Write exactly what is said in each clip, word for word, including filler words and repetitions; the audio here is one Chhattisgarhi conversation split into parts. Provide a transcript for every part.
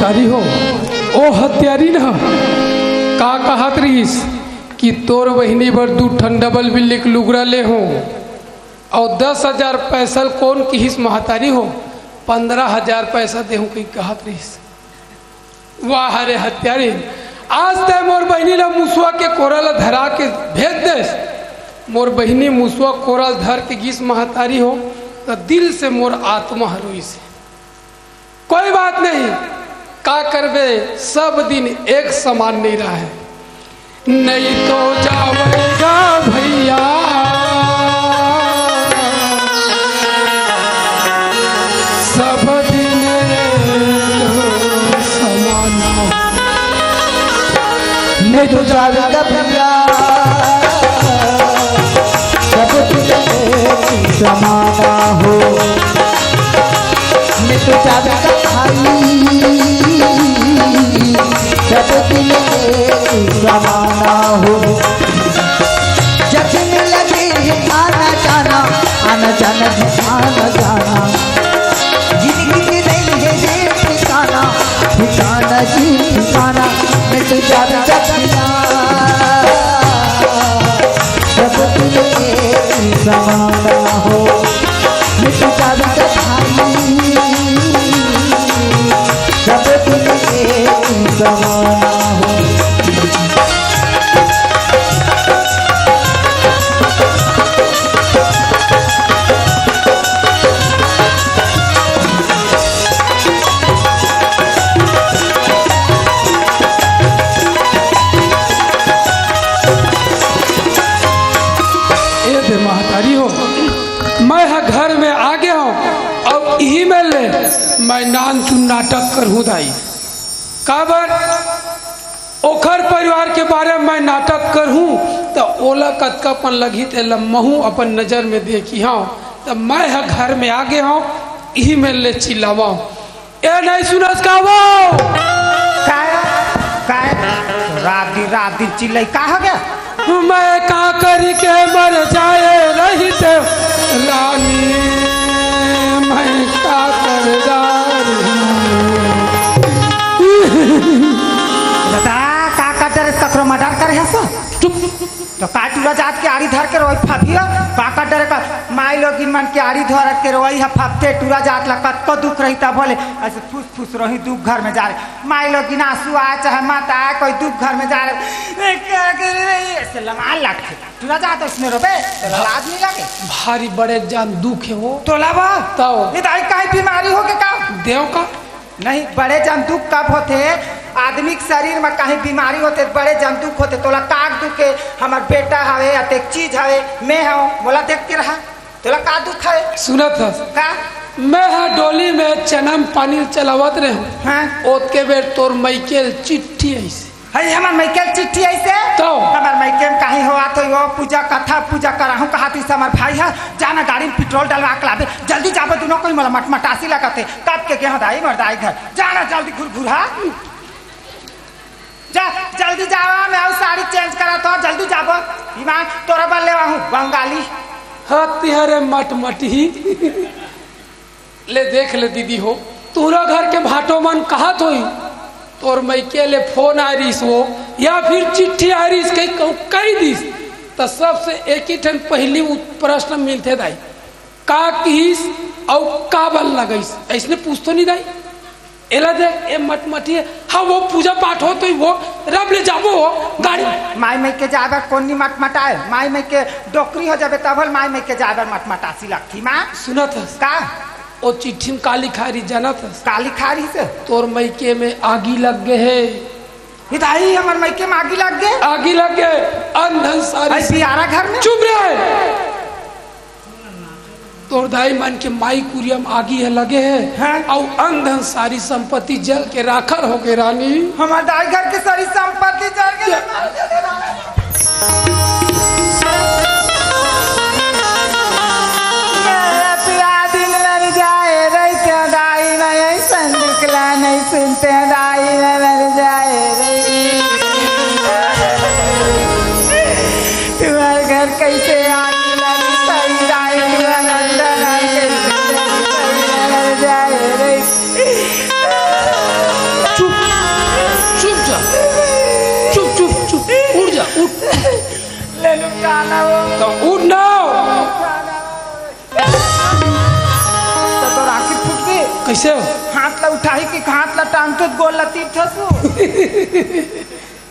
अरे हो, ओ हत्यारी न का कहत रहिस कि तोर बहिनी बर दू ठन डबल बिल्ली के लुगरा ले हो, अउ दस हजार पैसा ल कोन किहिस महतारी हो, पंद्रह हजार पैसा देहूं कहि कहत रहिस। वाह रे हत्यारी, आज तै मोर बहिनी ला मुसवा के कोरा ला धरा के भेज देस। मोर बहिनी मुसवा कोरा ला धर के गिस महतारी हो, त दिल से मोर आत्मा ह रोइस। कोई बात नहीं, का करबे, सब दिन एक समान नहीं रहा है। नहीं तो जावैगा भैया, सब दिन एक समान। नहीं तो जावैगा भैया, सब दिन एक समाना हो। मैं तो चाबी का भाई, सब दिन एक समाना हो। जब दिन लगे है आना जाना, आना जाना जी, आना जाना। जिंदगी की नहीं है ये ठिकाना, ठिकाना जी ठिकाना। मैं तो चाबी का भाई, सब दिन एक समाना हो। मिट जावे तो भाई, सब दिन एक समाना हो। ए दे महतारी हो, मैं ह घर में आ गे हंव, अउ इही में ले मैं नानचुन नाटक करहूं दाई। काबर? ओखर परिवार के बारे में मैं नाटक करहूं, त ओला कतका पन लगही, तेला महूं अपन नजर में देखी हंव, त मैं ह घर में आ गे हंव, इही में ले चिल्लावंव। ए, नहीं सुनस का वो? काय? काय? रात दिन, रात दिन चिल्लाई का हो गया? मैं का करी के मर जाए रहिते रानी, मैं का कर डारी। बता, का कर डरे, ककरो मर्डर करे हस? चुप। तो का टूरा जात के आड़ी धर के रोई फाफिया? का कर डरे का? माई लोगिन मन के आड़ी धर के रोई ह फाफते, टूरा जात ला कतको दुख रही तब बोले, ऐसे फुस फुस रोही दुख घर में जा रहे। माई लोगिन आंसू आए चाहे मत आए, कोई दुख घर में जा रहे। मैं क्या करे रही? ऐसे लमाल लगथे। टूरा जात उसने रोबे, तो लाज नहीं लगे? भारी बड़े जान दुख है वो। तोला बा? तौ। ये दाई काहे बीमारी हो के का? देव का? नहीं, बड़े जान दुख कब होथे? आदमी के शरीर में काहे बीमारी होथे, बड़े जान दुख होथे। तोला का दुख है? हमर बेटा हवे, अतेक चीज हवे, मैं हूँ, मोला देख के रहा। तोला का दुख है? सुनत हस? का? मैं ह डोली में चना में पानी चलावत रहे हूँ। हाँ। ओतके बेर तोर मइके ल चिट्ठी आइस। हई, हमर मइके ल चिट्ठी आइस हे? तो? हमर मइके में काहे होवत होई, वो पूजा कथा, पूजा कराहूँ कहत रहिस हमर भाई ह। जाना गाड़ी में पेट्रोल डलवा के लाबे। जल्दी जाबो दुनों कोई, मोला मटमटासी लगत हे। कब के गेहूं दाई, मोर दाई घर। जाना जल्दी घुरघुरा। जा, जल्दी जावा, मैं अउ साड़ी चेंज करत हूँ, जल्दी जाबो। ईमान, तोरा बर लेवा हूँ, बंगाली। हत्ती हरे मटमटी। ले देख ले दीदी हो, तोरा घर के भाटो मन कहत होई, तोर मइके ले फोन आ रहिस हो, या फिर चिट्ठी आ रहिस, कहीं कहूँ कही दिस, त सबसे एक ही ठन पहिली उत-, प्रश्न मिलथे दाई, का किहिस अउ काबर लगइस? अइसने पूछतो नहीं दाई? एला देख, ए मटमटिए। हाँ, वो पूजा पाठ हो तो वो रब ले जाबो हो, गाड़ी। माई मइके जाए बर कोन नी मटमटाए? माई मइके डोकरी हो जाबे तब होल माई मइके जाए बर मटमटासी लगथी माँ। सुनत हस? का? ओ चिट्ठी में का लिखा रही जानत हस? का लिखा रही से? तोर मइके में आगी लग गे हे। ए दाई, हमर मइके में आगी लग गे? आगी लग गे, अन धन सारी। अरे पियारा घर में? चुप रहे। तोर दाई मन के माई कुरिया म आगी ह लगे हे, हाँ। अउ अन धन सारी संपत्ति जल के राखल होगे रानी। हमर दाई घर के सारी संपत्ति जल के राखल होगे रानी। मैं पिया दिन मर जाए रहिते दाई, मैं अइसन दुख ला नहीं सुनते दाई, मैं मर जाए रहिते। तुम्हारे घर कैसे आग लगी, सही राय तुम्हारा अंदर आके जाए रे। ले नुकसान हो। तो उठ ना। तो तोर आँखी फूट गे। कैसे हो? हाथ ला उठाही कि हाथ ला टांगथस, गोड़ ला तीरथस।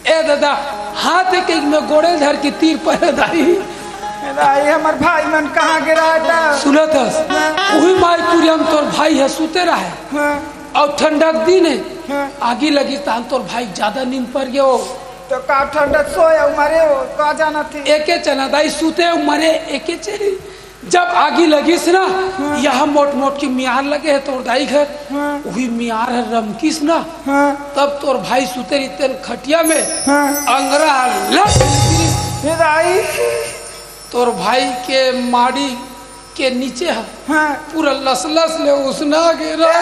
ए दादा, हाथ एक एक में गोड़े धर के तीर पर दाई। दाई, हमर भाई मन कहाँ गे रहा था? सुनत हस? हाँ। उही माई तुरिया में तोर भाई ह सुते रहे। हाँ। अउ ठंडा के दिन हे, हाँ। आगी लगिस तहान तोर भाई ज्यादा नींद पर गयो। तो का ठंडा सोए अउ मरे हो, का जाना थे? एके चना दाई सुते अउ मरे एके चरी। जब आगी लगिस ना, हाँ। यहाँ मोट मोट के मियार लगे हे तोर दाई घर, हाँ। उही मियार ह रमकिस ना, हाँ। तब तोर भाई सुते रहितेन खटिया में, हाँ। अंगरा लग। ए दाई। तोर भाई के माड़ी के नीचे ह, हाँ। पूरा लस लस ले उसना गे रहे।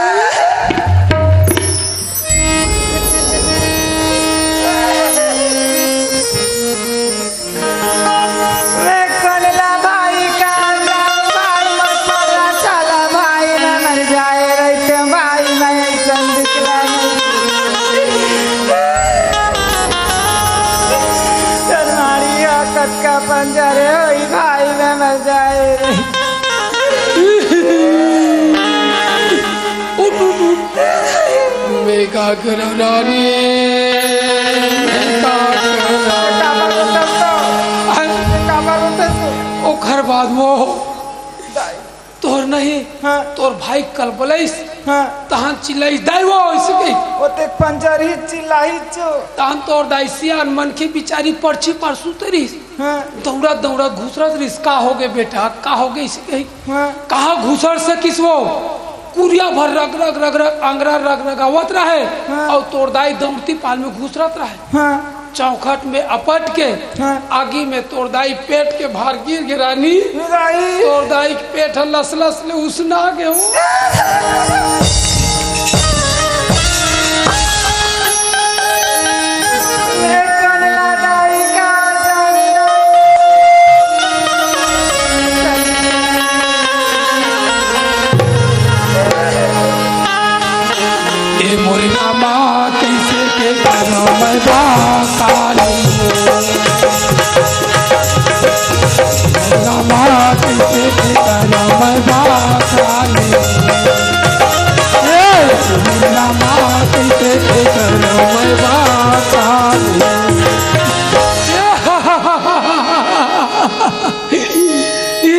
मैं कोन ला भाई का अंडा, भाई मत पगला, साला भाई ना मर जाए, रहिते भाई मैं अइसन दिखला नहीं। तोर माड़ी ह कतका पंजरे होई, भाई ना मर जाए रे। उठ, उठ, उठ। मैं का करूं रानी, मैं का करूं? काबर रोथस तो? हैं? काबर रोथस तो? ओखर बाद वो दाई। तोर नहीं, हाँ। तोर भाई कलबलइस, हाँ। तहान चिल्लाइस, "दाई वो," अइसे कहिस। ओते पंजरही चिल्लाही चो। तहान तोर दाई सियान मनखे बिचारी परछी पर सुते रहिस। हाँ। दौड़त दौड़त घुसरत रहिस, "का होगे बेटा, का होगे?" अइसे कहिस। हाँ। कहाँ घुसर सकिस वो? कुरिया भर रग रग रग रग अंगरा रग रग आवत रहे, हाँ। अउ तोर दाई दौड़ती पाल में घुसरत रहे। हाँ। चौखट में अपट के, हाँ। आगी में तोर दाई पेट के भार गिर गे रानी। रानी। तोर दाई के पेट ह लस लस ले उसना गे हो। ए मोरे रामा, कइसे के करम बा काली। रामा, कइसे के करम बा काली। ए, रामा, कइसे के करम बा काली।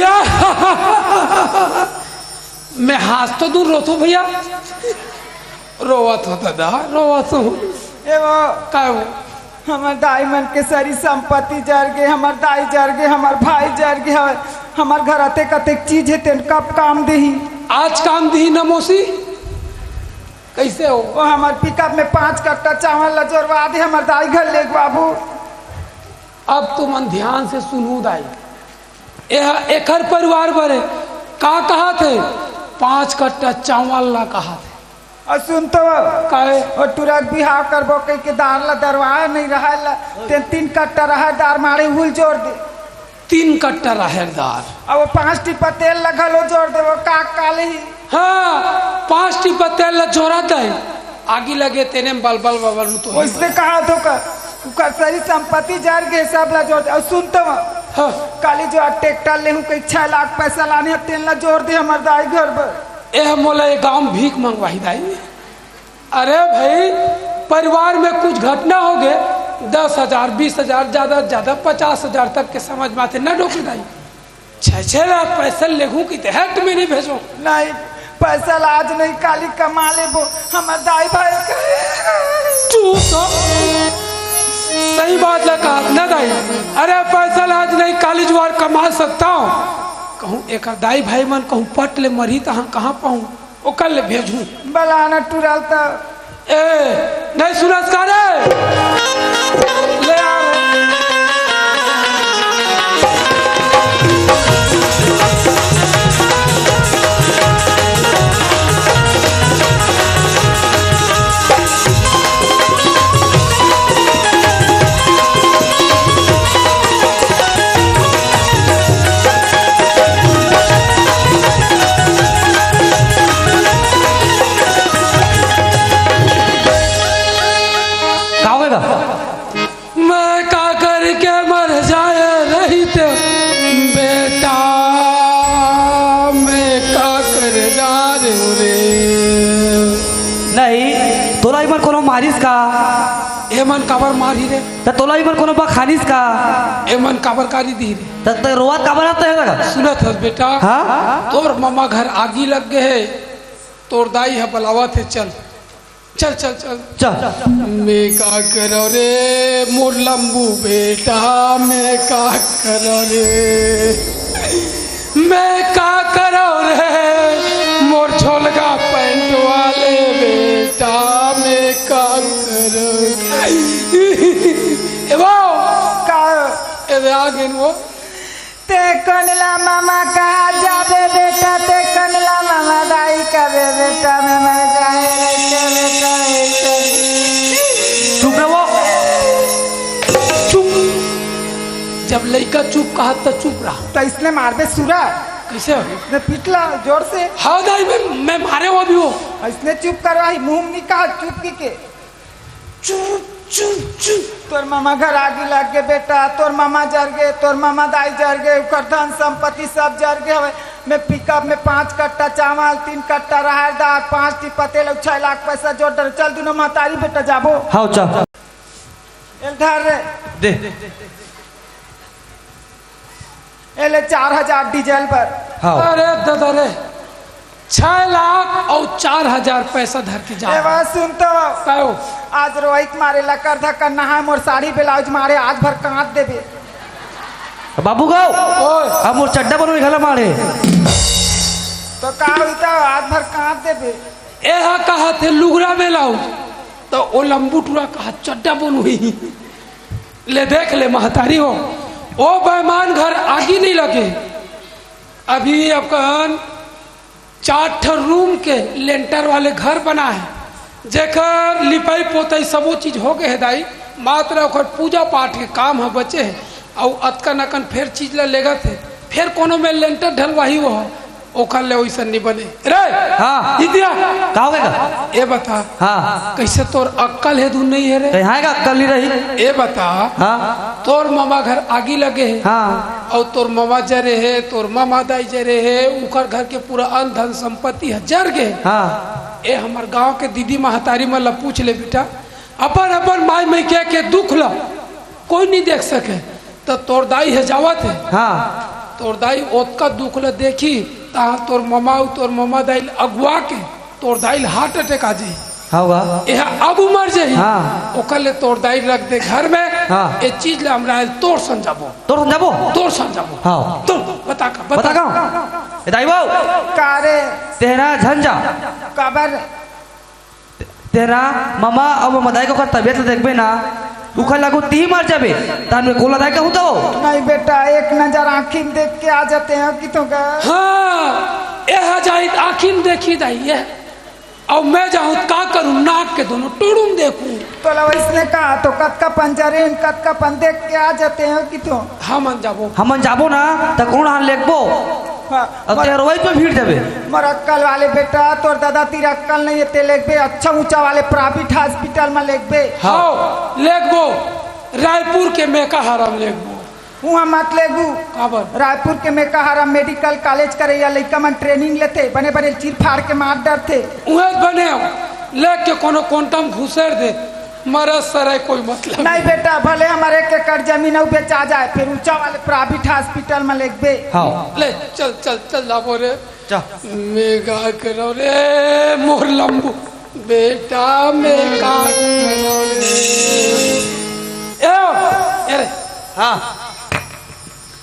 या, मैं हाँस तो दूर रोथों भैया, रोवत हो दादा, रोवत हो। ए वो, का वो? हमर दाई मन के सरी संपत्ति जर गे, हमर दाई जर गे, हमर भाई जर गे हवय। हमर घर अतेक अतेक चीज हे, तेन कब काम देही? आज काम देही न मौसी? कैसे हो? वो हमर पिकअप में पाँच कट्टा चावल ला जोरवा दे, हमर दाई घर लेग बाबू। अब तुमन ध्यान से सुनू दाई, एह एखर परिवार बरे का कहाथे? पाँच कट्टा चावल ला कहाथे। अउ सुन तो, काहे? ओ टुरा के बिहाव करबो कहिके दार ला दरवाए नहीं रहय ला, तेन तीन कट्टा रहय दार माड़े हुल जोर दे। तीन कट्टा रहय दार। अब वो पाँच टिप्पा तेल ला घलो जोर दे, वो का काले ही। हाँ, पाँच टिप्पा तेल ला जोरा दे। आगी लगे तेने में बल बल बल बल तो ही ओइसने बल। कहा तो का, ओकर सरी संपत्ति जर गे सब ला जोर दे। अउ सुन तो, हाँ। काली जो ट्रैक्टर लेहूं कहिके छह लाख पैसा लाने हे, तेन ला जोर दे हमर दाई घर बर। एह मोला ये गांव में भीख मंगवाही दाई। अरे भाई, परिवार में कुछ घटना हो गए, दस हजार, बीस हजार, ज्यादा से ज्यादा पचास हजार तक के समझ में आथे, न डोके दाई। छह छह लाख पैसा लेगू की तो हट में नहीं भेजो। नहीं, पैसा ला आज नहीं काली कमा लेबो, हमर दाई भाई का। चुप तो। सही बात ला कहा ना दाई। अरे पैसा ला आज नहीं काली जुआर कमा सकता हूँ। कहूँ एक दाई भाई मन कहूँ पट ले मरही तो हम कहाँ पाऊँ? ओकर ले भेजहूँ। बलाना टुराल त। ए, नहीं सुनस का रे? ले आ रे। का? एमन काबर मारही रे? त तोला इमन कोनो बखानिस का? एमन काबर गारी दिही रे? त, त रोवत काबर आता है लगा? सुनत हस बेटा? हाँ? तोर ममा घर आगी लग गे हे, तोर दाई ह बलावत हे, चल, चल, चल, चल। चल। मैं का करव रे मोर लंबू बेटा, मैं का करव रे, मैं का करव रे मोर झोलगा पैंट वाले बेटा, मैं का करव। ए वो का? ए दे आ गेन वो। ते कनला मामा कहा जाबे बेटा, ते कनला मामा दाई कबे बेटा, मैं मर जाए रे बेटा, बेटा। चुप रहो, चुप। जब लइका चुप कहा त चुप रहा। त इसने मारबे सुरा। कैसे? इसने पिटला जोर से। हाँ दाई, मैं, मैं मारे वो भी हो। इसने चुप करवाही, मुंह नहीं कहा चुप की के। चुप, चुप, चुप। तोर मामा घर आगी लग गे बेटा, तोर मामा जर गे, तोर मामा दाई जर गे, उकर धन संपत्ति सब जर गे हवे। मैं पिकअप में पाँच कट्टा चावल, तीन कट्टा राहर दाल, पाँच टी पतेल अउ छह लाख पैसा जोर डर। चल दुनो महतारी बेटा जाबो। हाँ, चल। एल धर रे। दे। ए ले चार हजार डीजल बर। हाँ। अरे दादा रे, छह लाख अउ चार हजार पैसा धर के जा। ए बा, सुन तो। कहो। आज रोहित मारे लकर धकर नहाए, मोर साड़ी ब्लाउज मारे, आज भर कांच देबे। बाबू गाओ। ओए। अब मोर चड्डा बनोही घला मारे। तो का होई त आज भर कांच देबे। ए हा कहा थे लुगरा ब्लाउज, तो ओ लंबू टूरा कहा चड्डा बनोही। ले देख ले महतारी हो, ओ बेईमान घर आगी नहीं लगे। अभी अपन चार ठो रूम के लेंटर वाले घर बना है, जेकर लिपाई पोताई सबो चीज हो गए है दाई, मात्र ओकर पूजा पाठ के काम ह बचे है। अउ अतका नकन फेर चीज ला लेगत है, फेर कोनो में लेंटर ढलवाही वो ह। ओकर ले ओइसन नहीं बने। रे, हाँ। इतिया। का हो गया? ए बता। हाँ। कैसे तोर अक्कल है धुन नहीं है रे? कहीं है का अक्कल नहीं रही? ए बता। हाँ। तोर मामा घर आगी लगे है। हाँ। अउ तोर मामा जरे है, तोर मामा दाई जरे है, उकर घर के पूरा अन धन संपत्ति है जर गए। हाँ। ए हमर गांव के दीदी महतारी मन ला पूछ ले बेटा, अपन अपन माई मइके के दुख ला कोई नहीं देख सके। त तोर दाई ह जावत हे। हाँ। तोर दाई ओतका दुख ल देखी, तहाँ तोर ममा अउ तोर ममा दाई ल अगुवा के तोर दाई ल हार्ट अटैक आ जाही। हाँ बा। एहा अब मर जाही। हाँ। ओकर ले तोर दाई ल रख दे घर में। हाँ। ए चीज ल हमरा ल तोर सन जाबो। तोर सन जाबो? तोर सन जाबो। हाँ। तोर बता का, बता। बता का? ए दाई बाऊ। का रे? तेरा झन जा। काबर? तेरा ममा अउ ममा दाई के ओकर तबीयत ल देखबे ना, उखर लागू ती मर जाबे, तान में कोला दाई कहूँ तो। नहीं बेटा, एक नजर आँखी में देख के आ जाते हैं कि तो का। हाँ, एहा जाही त आँखी में देखी दाई, ए। अउ मैं जाहूँ त का करूँ, नाक के दोनों टुड़ुम देखूँ। तोला वइसने कहा तो कतका पन जरे, कतका पन देख के आ जाते हैं कि तो। हमन जाबो। हमन जाबो ना, त कोन हाल लेखबो? हाँ, अब मर-, तेहर वही पे भीड़ जाबे। मोर अक्कल वाले बेटा, तोर दादा तीर अक्कल नहीं है, ते लेगबे अच्छा ऊंचा वाले प्राइवेट हॉस्पिटल में लेगबे। हाँ, लेगबो, रायपुर के मेकाहारा में लेगबो। उहाँ मत लेगू। काबर? रायपुर के मेकाहारा मेडिकल कॉलेज करे या लइका मन ट्रेनिंग लेथे, बने बने चीर फाड़ के मार डरथे। उहें बने हो, लेग के कोनो कोंटा म घुसेर दे, मरत सरे कोई मतलब नहीं बेटा, भले हमर एक एकड़ जमीन अउ बेचा जाए, फेर ऊंचा वाले प्राइवेट हॉस्पिटल में लेगबे। हाँ। ले, चल, चल, चल, लाबो रे। चल। मैं का करो रे, मोर लंबू, बेटा, मैं का करो रे। ए, ए रे। हाँ।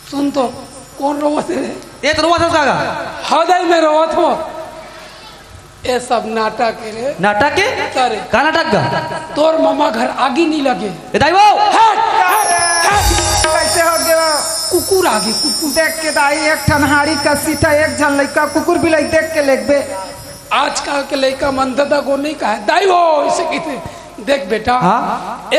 सुन तो, कोन रोवत हे रे? ए तो रोवत हे काका। हाँ दाई, मैं रोवत हूँ। ए सब नाटक हे रे। नाटक हे? का रे? का नाटक गा? तोर ममा घर आगी नहीं लगे। ए दाई वो। हट, हट, हट। कैसे हो गया? कुकुर आगे, कुकुर। देख के दाई, एक ठन हाड़ी कसी था, एक झन लइका कुकुर बिलाई देख के लेगबे। आजकल के लइका मन ददा को नहीं कहे, दाई वो, इसे कहते। देख बेटा, हाँ? ए,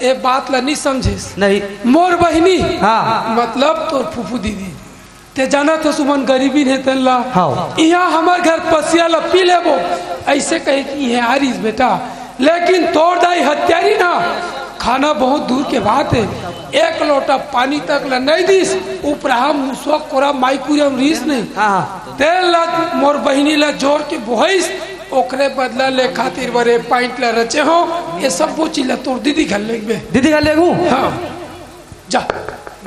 ए बात ला नहीं समझिस। नहीं। मोर बहिनी, हाँ। मतलब तोर फूफू दीदी। ते जानत हस उमन गरीबी हे तेन ला। हाँ। इहाँ हमर घर पसिया ला पी लेबो, ऐसे कहे कि इहे आरिस बेटा। लेकिन तोर दाई हत्यारी ना, खाना बहुत दूर के बात हे। एक लोटा पानी तक ला नहीं दिस, उपराहा मुसवा कोरा माई कुरिया म रिस नहीं। हाँ, हाँ। तेन ला मोर बहिनी ला जोर के बोहइस, ओकरे बदला ले खातिर बरे पाइंट ला रचे हो, ये सब वो चीज ला तोर दीदी घर लेगबे। दीदी घर लेगू? हाँ। जा,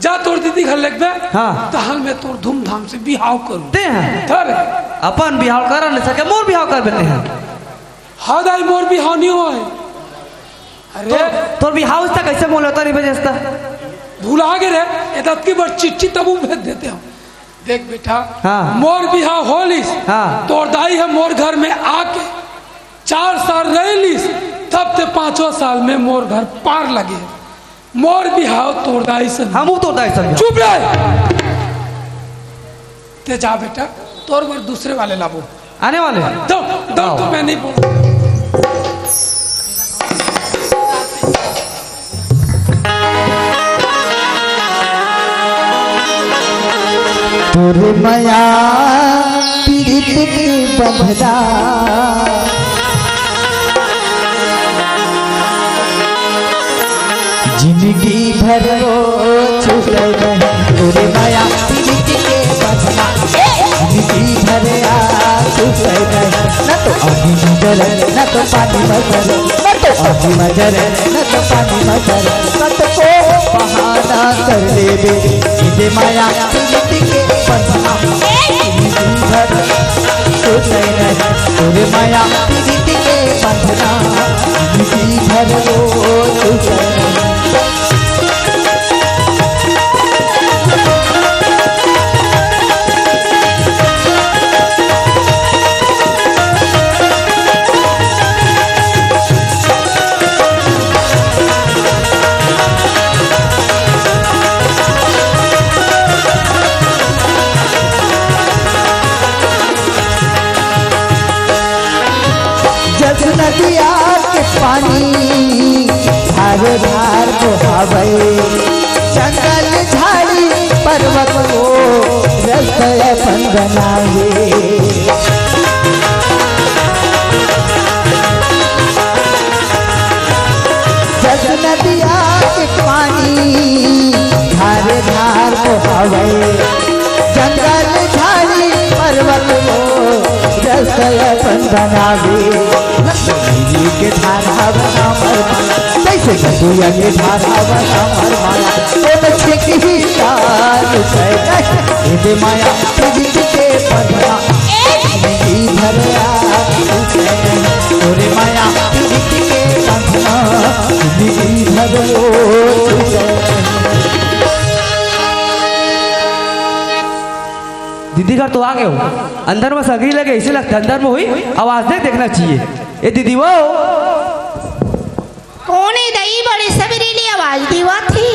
जा तोर दीदी घर लेगबे। हाँ। तहन मैं तोर धूमधाम से बिहाव करूँ। ते हैं? धर। अपन बिहाव कर नहीं सके, मोर बिहाव कर बेटे हैं। हाँ दाई, मोर बिहाव नहीं होय। अरे। तो, तोर बिहाव इस तक कैसे मोला तो नहीं भेजता? भुला गे रे, ये तक की बार चिट्ठी तब भेज देते हम। देख बेटा, हाँ। मोर बिहाव होलिस, हाँ। तोर दाई ह मोर घर में आके चार साल रह लिस, तब ते पांचवा साल में मोर घर पार लगे। मोर बिहाव तोर दाई से। हम तोर दाई से। चुप रह। ते जा बेटा, तोर बर दूसरे वाले लाबो। आने वाले? दो, दो तो मैं नहीं बोल। तोरे मया पीरित के बंधना, जिंदगी भर वो छूटे नहीं। तोरे मया पीरित के बंधना, जिंदगी भर आ छूटे नहीं। न तो अभी नजर, न तो पानी मजर, न तो अभी मजर, न तो पानी मजर। कतको बहाना कर लेबे, इदे माया प्रीत के बंधना। जिंदगी भर छूटे नहीं, तोरे माया प्रीत के बंधना। जिंदगी भर वो छूटे नहीं। जस नदिया के पानी धार धार बहावे, जंगल झाड़ी पर्वत को रस अपन बनावे। जस नदिया के पानी धार धार बहावे, जंगल झाड़ी पर्वत वो रस अपन बनावे। नदिया के धारा बना मर माया, जैसे नदिया के धारा बना मर माया। ओ बच्चे की ही चाल से नहीं, ये माया प्रीत के बंधना। जिंदगी भर आ तोरे माया प्रीत के बंधना, जिंदगी भर वो छूटे नहीं। दीदी घर तो आ गए हो, अंदर में सगरी लगे, ऐसे लगता अंदर में हुई आवाज, देख, देखना चाहिए। ए दीदी वो। कौन है दई, बड़े सबेरे ले आवाज देवा थी?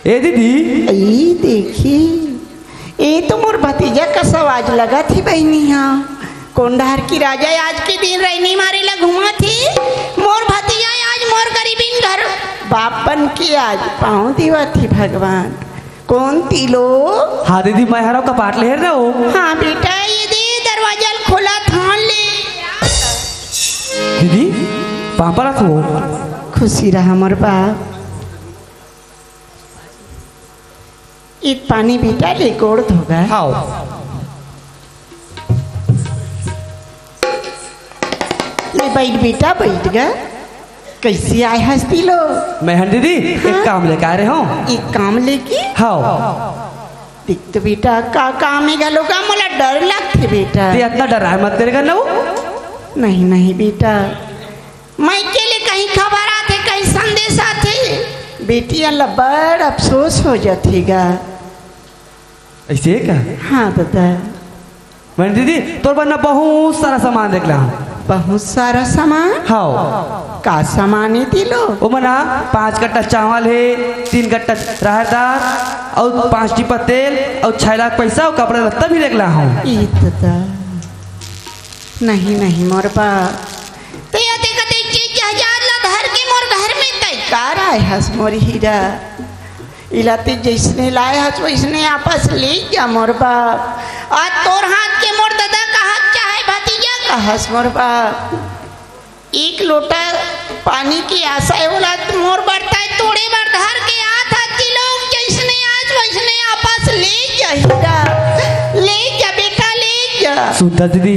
ए दीदी। ई देखी, ए तो मोर भतीजा कस आवाज लगत ही बहिनी हा। कोन डहर की राजा आज के दिन रैनी मारे ला घूमत ही। मोर भतीजा आज मोर गरीबिन घर बाप बन के आज पाँव देवत ही भगवान। कोन तिलो? हाँ दीदी, मैं हरव कपाट ले हेर रहा हूँ। हाँ बेटा, ये दे दरवाजा ल खोला थान ले। दीदी, पाँव परत हो। खुशी रहा मोर बाप। इत पानी बेटा ले गोड़ धोगा। हाव। ले बैठ बेटा, बैठ गा। कैसे आए हस तिलो? मैं हन दीदी, एक हाँ? काम लेके आ रहे हूँ। एक काम लेके? हाव। देख तो बेटा, का काम है घलो का? मोला डर लगथे बेटा। ते इतना डराए मत करेगा ना वो। नहीं, नहीं बेटा, मइके ले कहीं खबर आथे, कहीं संदेश आथे, बेटिया ला बड़ अफसोस हो जाथे गा। ऐसे है क्या? हाँ दादा। मैंने दीदी, तोर बर ना बहुत सारा सामान देख ला हूँ। बहुत सारा सामान? हाँ। का सामान है तिलो? वो मना पाँच कट्टा चावल है, तीन कट्टा राहर दार, और पाँच टिप्पा तेल, और छह लाख पैसा और कपड़ा लत्ता भी देख ला हूँ। ई दादा। नहीं, नहीं, मोर बा। ते अतेक अतेक चीज जहाजात ला धर के मोर घर में तै का लाए हस मोर हीरा? इला ते जइसने लाए हस वइसने आपस ले जा मोर बा। आज तोर हाथ के मोर ददा कहस चाहे भतीजा कहस मोर बा। एक लोटा पानी की आशा है ओला मोर बर तै तोड़े बर धर के आत हस कि लोग जइसने आज वइसने आपस ले जा हीरा। ले जा बेटा, ले जा। सुनता दीदी,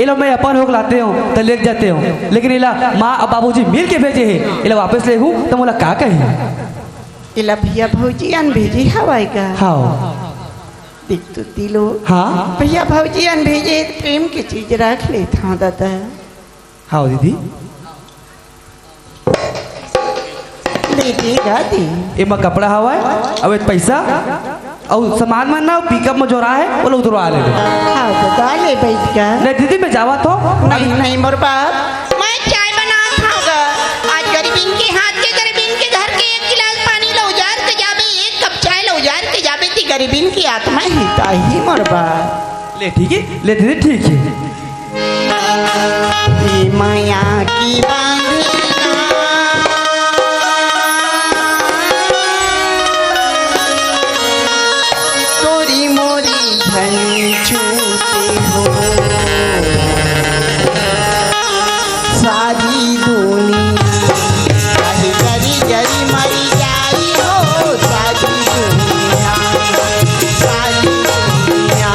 एला मैं अपन होके लाते हूँ, त लेके जाते हूँ, लेकिन एला माँ अउ बाबूजी मिल के भेजे हे, एला वापस लेहूँ, त मोला का कही? एला भैया भौजी अन भेजे हवय का? हाँ। देख तो दिलो। हाँ। भैया भौजी अन भेजे, प्रेम के चीज रख लेत हँव दादा। हाँ दीदी। दीदी गा दी। एमा कपड़ा हवय, अउ एक पैसा, अउ सामान मन ना पिकअप म जोरा हे, ओला उतरवा लेबे। हाँ, तो गा ले बैठ का। नहीं दीदी, मैं जावत हँव। नहीं, नहीं मोर बाप, मैं चाय बनात हँव गा। आज गरीबिन के हाथ के, गरीबिन के घर के एक गिलास पानी ला उजार के जाबे, एक कप चाय ला उजार के जाबे, ती गरीबिन की आत्मा हिताही मोर बाप। ले ठीक हे, ले दीदी ठीक हे। ए मया के बांधना, तोरी मोरी धन छूटे हो। सारी दुनिया चाहे जरी जरी मरी जाई हो, सारी दुनिया, सारी दुनिया,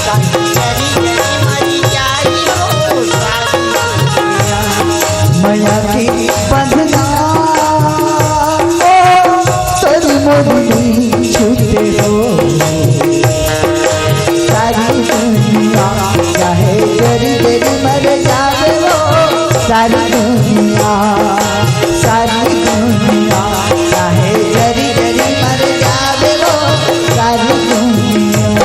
सारी जरी जरी मरी जाई हो, सारी दुनिया। मया के बंधना, ओ, तोरी मोरी छूटे हो। सारी दुनिया चाहे जरी जरी मर जावे वो, सारी दुनिया, सारी दुनिया चाहे जरी जरी मर जावे वो, सारी दुनिया।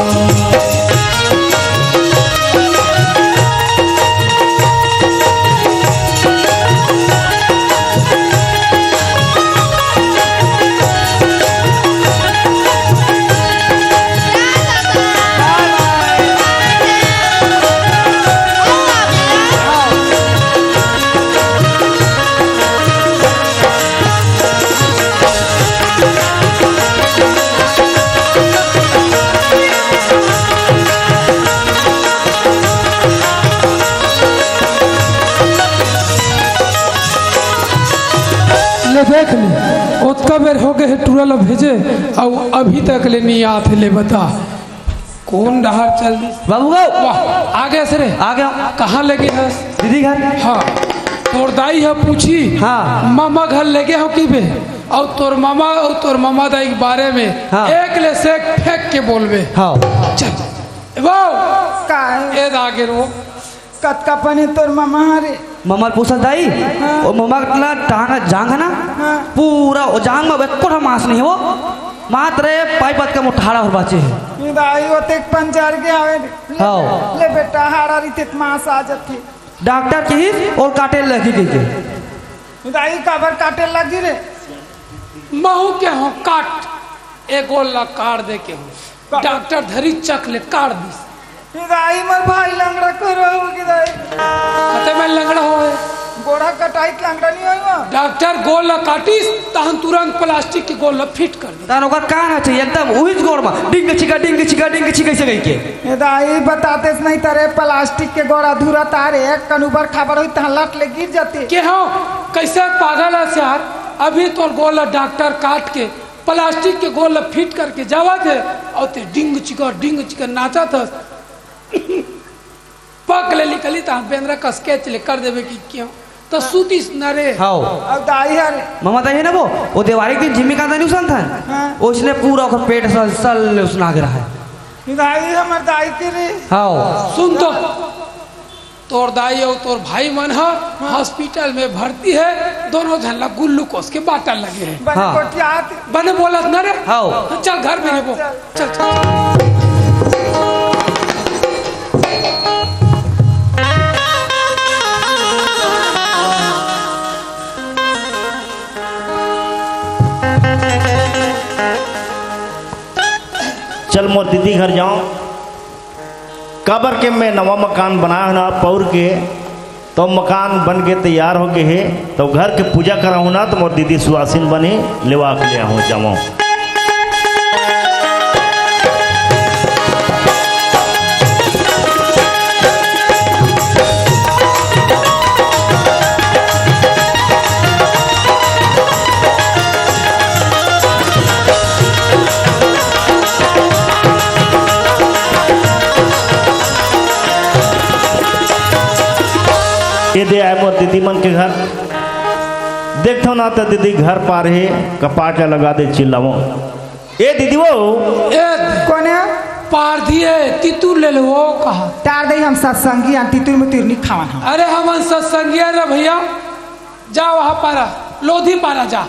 ले देख ले, ओतका बेर हो गए हे टूरा ला भेजे, अउ अभी तक ले नी आत हे। ले बता, कोन डहर चल दिस? बाबू गो। वाह, आ गेस रे। आ गेंव। कहाँ ले गे हस? दीदी घर। हाँ, तोर दाई ह पूछी, हाँ। ममा घर ले गे हँव कहिबे, अउ तोर ममा अउ तोर ममा दाई के बारे में हाँ। एक ले सेक फेंक के बोलबे। हाँ। चल। ए बाऊ। का हे? ए दागे रो। कतका पने तोर ममा हरे? ममा ल पूछत दाई, हाँ। ओ ममा के ना टांग जांग हे ना, हाँ। पूरा ओ जांग म एको ठा मांस नहीं हे वो, मात्र पाइप अतका मोटा हाड़ा हर बाचे हे। ए दाई, ओतेक पंचर गे हवे। ले, हाँ। ले बेटा, हाड़ा रहिते त मांस आ जथे। डॉक्टर किहिस, ओला काटे ल लगही कहिके। ए दाई, काबर काटे ल लगही रे? महूँ केहेंव काट, ए गोड़ ला काट दे केहेंव। का- डॉक्टर धरिस चक ले काट दिस। ए दाई, मोर भाई लंगड़ा करो हो गे दाई। कते में लंगड़ा होवे? गोड़ ह कटाही त लंगड़ा नहीं होही वो। डॉक्टर गोड़ ला काटिस, तहन तुरंत प्लास्टिक के गोड़ ला फिट कर दिस। तहन ओकर का ना चाहिए, एकदम उहीच गोड़ म डिंग छिका, डिंग छिका, डिंग छिका अइसे कहिके। ए दाई, बतातेस नहीं त रे, प्लास्टिक के गोड़ अधूरा त रे, एक कन उबड़ खाबड़ होही, तहन लट ले गिर जाते। केहेंव, कइसे पागल हस यार? अभी तोर गोड़ ला डॉक्टर काट के प्लास्टिक के गोड़ ला फिट करके जावत हे, अउ तें डिंग चिका, डिंग चिका नाचत हस। पक ले निकली त बेंदरा कस कैच ले कर देबे कि केहेंव, त सुतिस न रे। हाँ। अउ दाई हरे? ममा दाई हे ना वो, ओ देवारी के दिन जिमी कांदा नहीं उसनथन? हाँ। ओइसने पूरा ओकर पेट सल, सल ले उसना गे रहय। दाई हमर दाई के रे। हाँ। सुन तो। तोर दाई अउ तोर भाई मन ह हाँ। हॉस्पिटल में भर्ती हे, दोनों झन ला ग्लूकोज के बाटल लगे हे। बने हाँ। कोटियात। बने बोलत न रे। हाँ। चल घर में रे वो। चल। चल, चल, चल। चल मोर दीदी घर जाओ। काबर के मैं नवा मकान बनाए हूँ ना पौर के, तो मकान बन के तैयार हो गे हे, तो घर के पूजा कराहूँ ना, तो मोर दीदी सुवासिन बनी, लेवा के ले आहूँ जामो। मन के घर। देखथव ना त दीदी घर पार हे, कपाट ला लगा दे चिल्लावो। ए दीदी वो। ए कोन हे? पारधी हे, तितुर ले लो वो कहा। टार दे हम सत्संगी अन तितुर मुतुर नी खावन हम। अरे हमन सत्संगी अरे भैया, जा वहाँ पारा, लोधी पारा जा।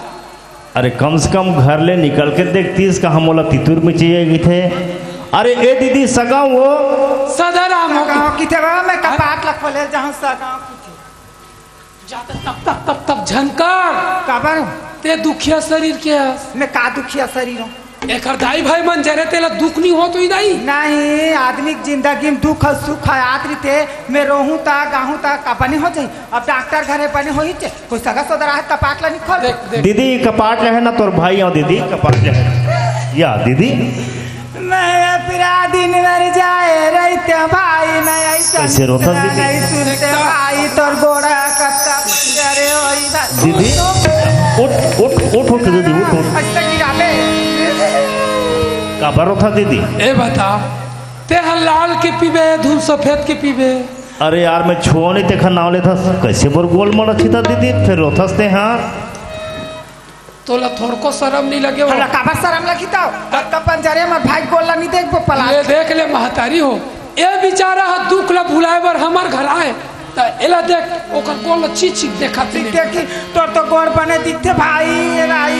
अरे कम से कम घर ले निकल के देखतीस का हम ओला तितुर में चाहिए थे। अरे ए दीदी सगा वो। सदा राम हो। गाँव की थे बा, मैं कपाट ला खोले जहाँ सगा की थे। जाता तब तक तब तक झनकार। काबर? ते दुखिया शरीर के हस। मैं का दुखिया शरीर हूँ? एकर दाई भाई मन जरे तेला दुख नहीं हो तो ही दाई। नहीं, आदमी के जिंदगी में दुख और सुख है। आत रीते मैं रोहूं ता, गाहूं ता, का बने हो जाई? अब डॉक्टर घरे बने हो ही चे। कोई सगा सोदरा है, कपाट ला निखोल। देख, देख। दीदी, कपाट ला है ना तोर भाई हो दीदी, कपाट ला है। या दीदी। मैं अपराधी मर जाए रहते भाई, मैं ऐसा कैसे रोता दीदी? नहीं सुनते भाई, तोर गोड़ा कत्ता पंजरे होई बस। दीदी, उठ, उठ, उठ, उठ दीदी, उठ, उठ। ऐसा गिरा ले। काबर रोता दीदी? ए बता, ते ह लाल के पीबे, धुन सफेद के पीबे। अरे यार, मैं छुओ नहीं तेखर नाव लेथस, कैसे बोर गोल मड़ा छिता दीदी, फिर रोथस ते हाँ। तोला थोड़को शरम नहीं लगे हो? तोला काबर शरम लगी तव? अब तो पंजरे में भाई गोल ला नहीं देखबो पला। ले देख ले महतारी हो, ए बेचारा ह दुख ला भुलाए बर हमर घर आए, त एला देख, ओकर गोल ला चीच चीच देखा ठीक तेने। देखी, तोर तो गोड़ बने दिखते भाई, ए भाई।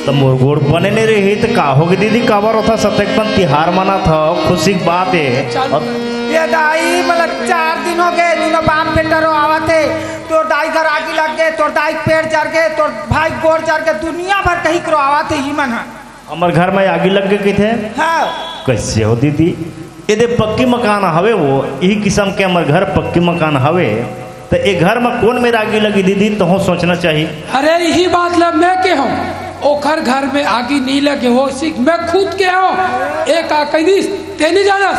त मोर गोड़ बने नहीं रही त का होगे दीदी, काबर होता सतेक पन तिहार मनात ह, खुशी की बात है। चल। अब ये दाई, मतलब चार दिन हो गए, तीनों बाप बेटा रो आवत है। तोर दाई घर आगी लग गए, तोर दाई के पेट जर गए, तोर भाई गोड़ जर गए, दुनिया भर कहीं करो आवत है ही मन ह। हमर घर में आगी लग गए किथे? हाँ। कैसे हो दीदी? ये दे पक्की मकान हवे वो, यही किस्म के हमर घर पक्की मकान हवे, त ए घर में कौन मेर आगी लगी दीदी, तोहो सोचना चाहिए। अरे यही बात ला मैं के हूँ, ओखर घर में आगी नहीं लगे हो, सिख मैं खुद के हूँ। एक आ कह दिस, ते नहीं जानस,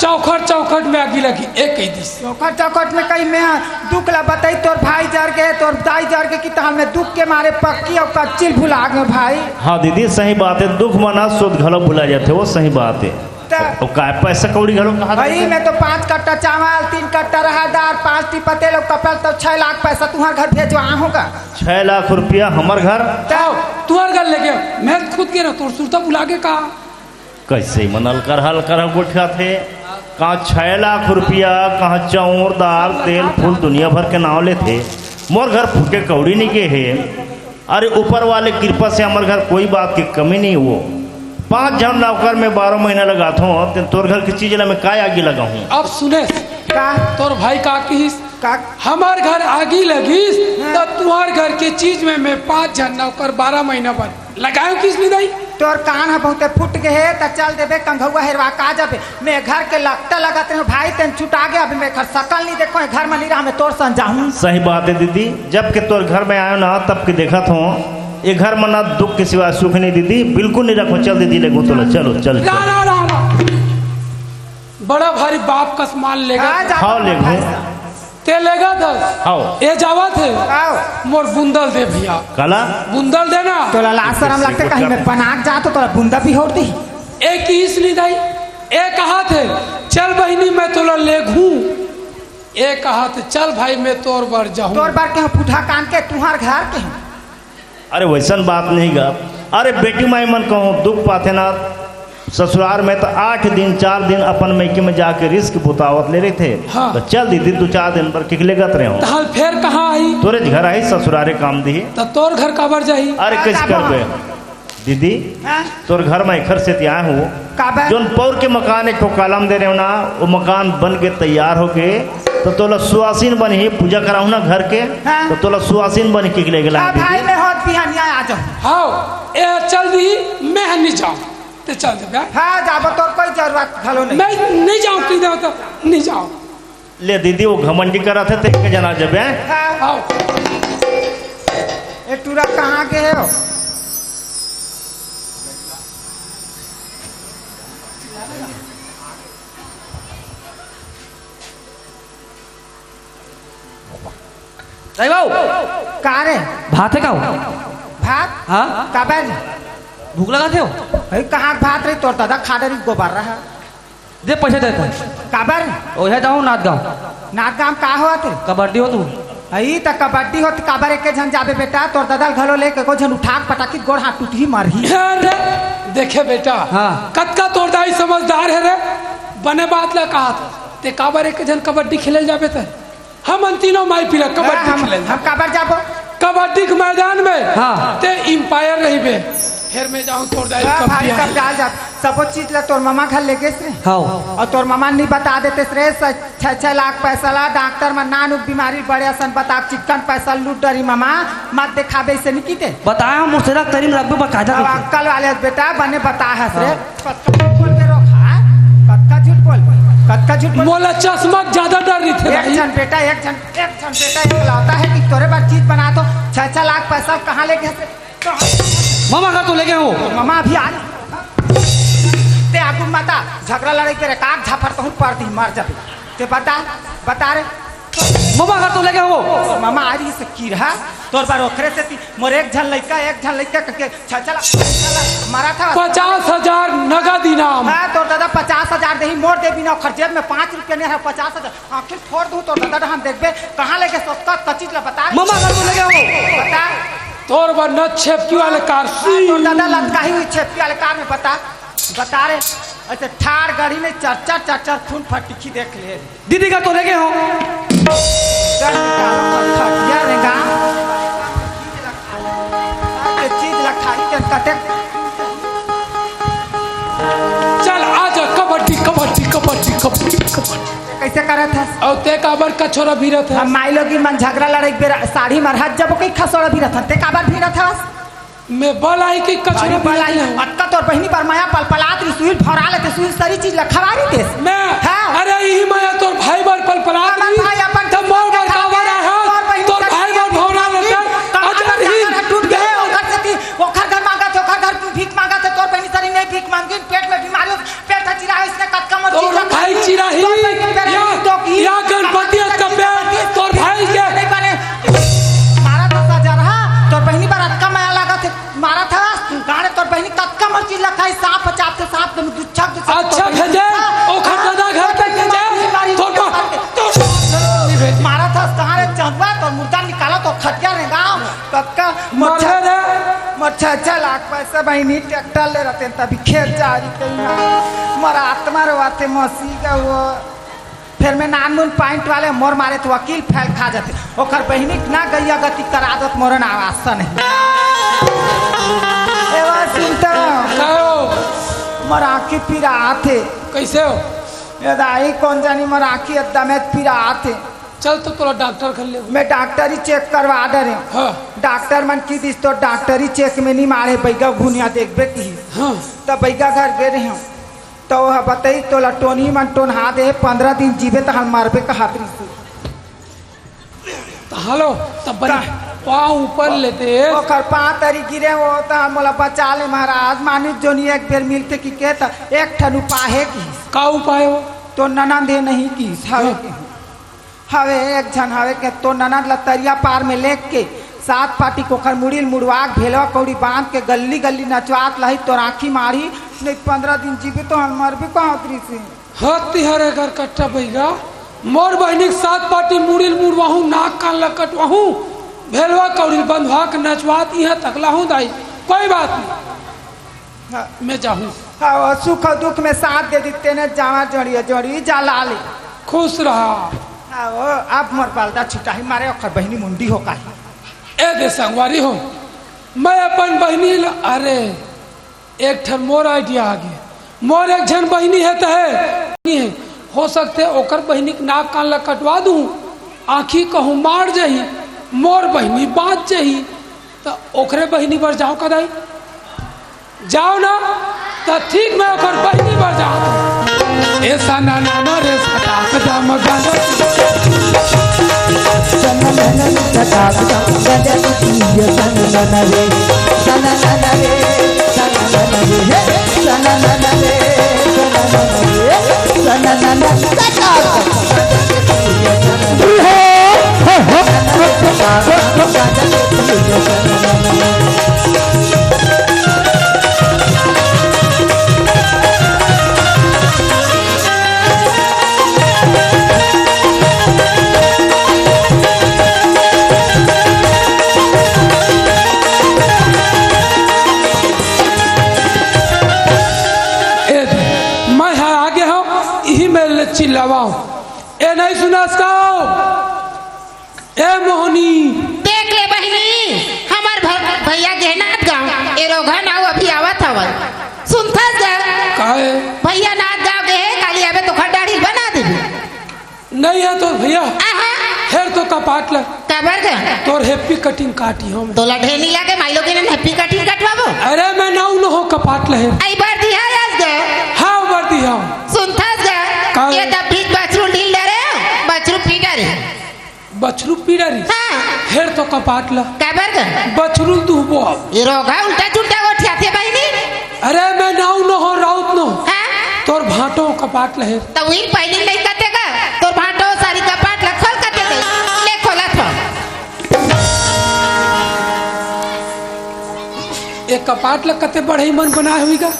चौखट चौखट में आगी लगी, एक कह दिस। चौखट चौखट में कहीं मैं दुख ला बताई, तोर भाई जर गए, तोर दाई जर गए, कि तहां मैं दुख के मारे पक्की और कच्चिल भुला गए भाई। हाँ दीदी, सही बात है, दुख मना सुध घलो भुला जाते, वो सही बात है। त वो काय पैसा कौड़ी घलो कहा भाई, देते? मैं तो पाँच कट्टा चावल, तीन कट्टा रहा दार, पाँच टी पतेल और कपड़ा, तो छह लाख पैसा तुम्हार घर भेजवा होगा। छह लाख रुपया हमर घर? तो तुहर घर लेके मैं खुद के ना तोर सुरता भुला के का? कैसे मन अलकर हलकर गोठियाथे? कहाँ छह लाख रुपया, कहाँ चाउर, दाल, तेल, फूल, दुनिया भर के नाव लेथे। मोर घर फूटे कौड़ी नहीं के हे। अरे, ऊपर वाले कृपा से हमर घर कोई बात की कमी नहीं हुओ। पांच झन नौकर में बारह महीना लगाथों, ते तोर घर की चीज ला मैं काय आगी लगाहूँ? अब सुने, का? तोर भाई का किहिस? का? हमर घर आगी लगिस, हाँ। त तुहर घर के चीज में मैं पांच झन नौकर बारह महीना बन लगायो किस नहीं दाई? तोर कान ह बहुते फूट गे हे, त चल देबे कंघौआ हेरवा का जाबे। मैं घर के लकटा लगत रहूं भाई, तेन छुटा गे, अभी मैं घर सकल नहीं देखो, घर में नहीं रहा, मैं तोर सन जाहूं। सही बात है दीदी, जब के तोर घर में आयो ना, तब के देखत हों, ये घर में ना दुख के सिवा सुख नहीं दीदी, बिल्कुल नहीं रखो। चल दीदी, ले गो तोला, चलो, चल, रा, चल। रा, रा, रा। बड़ा भारी बाप कस मान लेगा। हाँ, जा हाँ, ले गो। ते लेगा दस। हाँ। ये जावत है। हाँ। मोर बुंदल दे भैया। काला? बुंदल दे ना। तोला लाज शरम लगथे, कहीं मैं पनाक जा तो तोला बुंदा भी होड़ दी। ए किहिस नहीं दाई, ए कहाथे, "चल बहिनी, मैं तोला लेगहूं।" ए कहाथे, "चल भाई, मैं तोर बर जाहूं।" तोर बर के हूं, पुठा कान के, तुहार घर के हूं। अरे, वैसन बात नहीं गा। अरे, बेटी माई मन कहूं दुख पाथे ना, ससुरार में तो आठ दिन, चार दिन अपन मइके में जाके रिस्क बुतावत ले रहिथे। हाँ। तो चल दीदी, दू चार दिन बर किक लेगत रहे हो। तहाल फेर कहाँ आई? तोरे घर आई, ससुरारे काम दी। तो तोर घर काबर जाही? अरे, कैसे करबे? दीदी, हाँ? तोर घर में एखर सेती आए हूँ। काबर? जोन पौर के मकान एक ठो कॉलम दे रहे हो ना, वो मकान बन के तैयार हो के, तो तोला सुवासिन बन ही पूजा कराहूँ ना घर के, हाँ। तो तोला सुवासिन बन के लेके हाँ, लाएंगे भाई, दीदी। मैं होत बिहानिया आ जाऊँ। हाँ, ए चल दी, मैं नहीं जाऊँ, ते चल दे बे। हाँ, जाबो, तोर कोई जरूरत घलो नहीं। मैं नहीं जाऊँ, की दे तो नहीं जाऊँ। ले दीदी, वो घमंडी करत हे, ते एक जना जबे। हाँ। आओ। ए टूरा कहाँ के हो? दाई बाबू। का रे? भात है का हो? भात? हाँ? काबर? भूख लगा थे हो? भाई, कहाँ भात रही? तोर दादा खा डरी गोबर रहा। दे पैसा देता। काबर? ओहे जाऊँ नाथ गाँव। नाथ गाँव का होत हे? कबड्डी हो तू। अई त कबड्डी होत काबर एके झन जाबे बेटा, तोर ददा ल घलो लेके एको झन उठा के पटाकी गोड़ हाथ टूटही मरही। अरे, देखे बेटा, हाँ। कतका तोर दाई समझदार हे रे, बने बात ला कहत हे। ते काबर एके झन कबड्डी खेले ल जाबे त? हमन तीनों माई पीला कबड्डी हम, खेले ल हम जाबे। काबर जाबो? कबड्डी के मैदान में हाँ। ते umpire रहिबे। फेर मैं जाहूँ तोर दाई हाँ कबड्डी भाई, आही। कब जा, जा। सबो चीज ला तोर ममा घर ले गेस रे। हाँ। अउ तोर ममा नी बता देतेस रे, स-, छह छह लाख पैसा ला डॉक्टर मन नान उक बीमारी बड़े असन बता, चिक्कन पैसा लूट डरी ममा, मत देखाबे इसे निकी ते। बताया हम मुर्शेदा तरीम रखबे बकायदा अब करके। अक्कल वाले बेटा बने बता हस रे। हाँ। कतका झूठ बोल के रोक, हाँ? कतका झूठ बोल, कतका झूठ बोल। मोला चश्मा ज्यादा डर रही थे एक भाई। झन बेटा, एक झन, एक झन बेटा एकलौता है कि तोरे बर चीज बना तो छह छह लाख पैसा कहाँ ले गेस रे? ममा घर तो लेगे हँव। ममा अभी आ, ते आगू माता झगड़ा लड़ाई करे, काक झापड़ तहूँ पर दी, मर जाबे। ते बता, बता रे। ममा घर तो लेगे हँव। ममा आ रही से की रहा, तोर बर ओखरे सेती मोर एक झन लइका, एक झन लइका करके छह छह लाख, छह छह लाख मारा था। पचास हजार नगद इनाम। हाँ, तोर दादा पचास हजार देही, मोर देबी ना, ओखर जेब में पाँच रुपया नहीं है, पचास हजार। आँखी फोड़ दूँ तोर दादा, हम देखबे, कहाँ लेगे सोचता, कचीज ला बता रे। ममा घर में लेगे हँव। बता। तोर बर न छेपकी वाले कार हाँ, तोर दादा लटकाही हुई छेपकी वाले कार में बता, बता रे। ऐसे ठार गाड़ी में चर चर चर चर खून फटिकी देख ले। दीदी घर तो लेगे हँव। चल निकाल, खटिया रे गा। ये चीज ला खाई के कते चल आ जा, कबड्डी, कबड्डी, कबड्डी, कबड्डी, कबड्डी। कैसे करत हस? अउ ते काबर कछोरा भिरत हस? हम माई लोगिन मन झगड़ा लड़ाई के बेरा साड़ी मर हाथ जब कोई खसोड़ा भिरत हन, ते काबर भिरत हस? मैं बल आई कि कछोरा बल आई। भिरत हन? अतका तोर बहिनी बर माया पलपलात रही, सुई ल भौरा लेते, सुई ल सरी चीज ला खवा रही तेस। मैं? हाँ। अरे इही माया तोर भाई बर पलपलात हमर रही, भाई अपन तब मोर बर काबर आहा? तोर बहिनी तोर भाई बर भौरा लेते, कमाना अजर ही। जाकर टूट गए, ओकर सेती, ओकर घर मांगा थे, ओकर घर भीख मांगा थे, तोर बहिनी सरी नहीं भीख मांगी, पेट में बीमारी हो, पेट ह चिरा हे, इसने कतका मोर तोर चीज रखा भाई है। चिरा ही। तोर बहिनी बेरा या, तो की। या गणपति कतका अतका पेट, तोर भाई के। नहीं बने। मारा था सजा रहा, तोर बहिनी बर अतका माया लागत हे, मारा था, गाड़े तोर बहिनी कतका मोर चीज रखा है, सांप बचाते, सांप तुम दुच्छा, दुच्छा अच्छा तोर बहिनी भेजे, हाँ, ओखर हाँ, दादा घर तोर पे बहिनी भेजे, मारी, मारी, तोर मारी, बा-, मारी। तोर नहीं भेजे। मारा था, कहाँ रे चंदवा, तोर मुर्दा निकाला तो खटिया रे गाँव, कतका मरबे रे। मोर छह छह लाख पैसा बहिनी ट्रैक्टर ले रहते तभी खेत जा रही कहीं ना। मोर आत्मा रोवाथे मसी का वो। फिर मैं नानमुन पॉइंट वाले मोर मारे तो वकील फैल खा जाते। ओकर बहिनी ना गैया गति करा दत मोर नावासन है। ए वा सुनता। का हो? मोर आँखी पीरा आथे। कैसे हो? ये दाई कौन जानी मोर आँखी एकदम पीरा आथे। चल तो तोला डॉक्टर घर ले। मैं डॉक्टरी चेक करवा दे रहे हूँ। हाँ। डॉक्टर मन की दिस तो डॉक्टरी चेक में नहीं मारे, बैगा घुनिया देखबे की। हाँ। तो बैगा घर गे रहे हूँ, तो वह बताई तोला टोनी मन टोनहा दे, पंद्रह दिन जीबे तो हम मरबे कहत रही। तो हेलो, तब बने का? पाँव ऊपर लेते। ओकर पाँव तरी गिरे हो तो हम बोला बचा ले महाराज, मानिस जोनी एक बेर मिलते कि के तो एक ठन उपाय है की। का उपाय हो? तो ननंद है नहीं की, हवे हाँ। के। हवे, एक झन हवे के तो ननद ल तरिया पार में लेग के सात पाटी कोखर मुड़ी ल मुड़वा के भेलवा कौड़ी बांध के गल्ली गल्ली नचवात लही तोर आँखी मारही, नहीं पंद्रह दिन जीबे तो हम मरबे कहत रहिसे। हत्ती हरे घर कट्टा बैगा, मोर बहिनी के सात पाटी मुड़ी ल मुड़वाहूँ, नाक कान ल कटवाहूँ, भेलवा कौड़ी ल बंधवा के नचवात इहाँ तक लाहूँ दाई, कोई बात नहीं। हाँ। मैं जाहूँ। हाँ, वो सुख और दुख में साथ दे दी, तेने जावा जोड़िए, जोड़ी जा लाली। खुश रहा। हाँ, वो अब मोर बलदा छुटाही मारे ओखर बहिनी मुंडी हो काही। ए दे संगवारी हो, मैं अपन बहिनी ल-, अरे, एक ठन मोर आइडिया आ गया। मोर एक झन बहिनी है त है, नहीं है। हो सकते ओकर बहिनी के नाक कान ल कटवा दूँ, आँखी कहूँ मार जाही, मोर बहिनी बाँच जाही। त ओकरे बहिनी बर जाओ का दाई? जाओ ना, त ठीक मैं ओकर बहिनी बर जाओ। ए सना ना ना रे सटाक दम गन। सना ना ना रे सटाक दम गन। ये सना ना ना रे, सना ना ना रे, सना ना ना रे, हे, सना ना ना रे, सना ना ना रे, सना ना ना सटाक। भैया गे हे नांदगांव, ए रोगहा नाऊ अभी आवत हवय। सुनथस गा? काहे? भैया नांदगांव गे हे, काली आबे त ओखर दाढ़ी बना देबे। नहीं हे तोर भैया। आहा। हेर तो कपाट ल। काबर गा? तोर happy cutting काटी हंव मैं। तोला ढेर नइ लागे, माईलोगिन happy cutting कटवाबो। अरे मैं नाऊ नोहंव कपाट ल हेर। अई बरदिहा अस गा। हाव बरदिहा। सुनथस गा? का? ए दब बीच बछरू ल ढील डरे, बछरू पी डरे। बछरू पी डरिस? हाँ। हेर तो कपाट ल। काबर गा? बछरू ल दुहबो अब। ए रोगहा उल्टा-सुल्टा गोठियाथे बहिनी। अरे मैं नाऊ नोहंव, राउत नोहंव। हाँ? तोर भांटो कपाट ल हेर। त उही पहिली नइ कते गा, तोर भांटो सारी कपाट ल खोल कते दे। ले खोलत हंव। ए कपाट ल कते बढ़ई मन बनाय होही गा।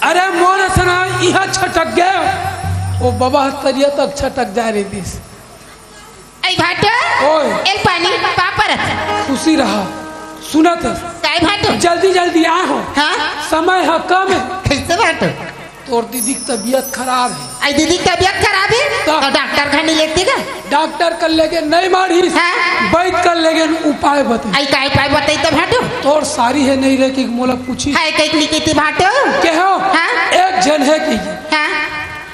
अरे मोर असन इहां छटक गे, ओ बबा तरिया तक छटक जाय रहितिस। अई भांटो, ओए। एल पानी, पाँव परत। खुशी रहा। सुनत हस? काय भांटो? जल्दी जल्दी आय हंव। हाँ? समय ह कम हे। कइसे भांटो? तोर दीदी के तबीयत खराब हे। अई दीदी के तबीयत खराब हे? त? त डॉक्टर घर नइ लेगते गा? डॉक्टर कर लेगेन नइ मारिस। हाँ? वैद कर लेगेन उपाय बतइस। अई काय उपाय बतइस त भांटो? तोर सारी हे नइ रे कि मोला पूछिस। हे कहिके नइ कहितिस भांटो? केहेंव? हाँ? एक झन हे कहिके। हाँ?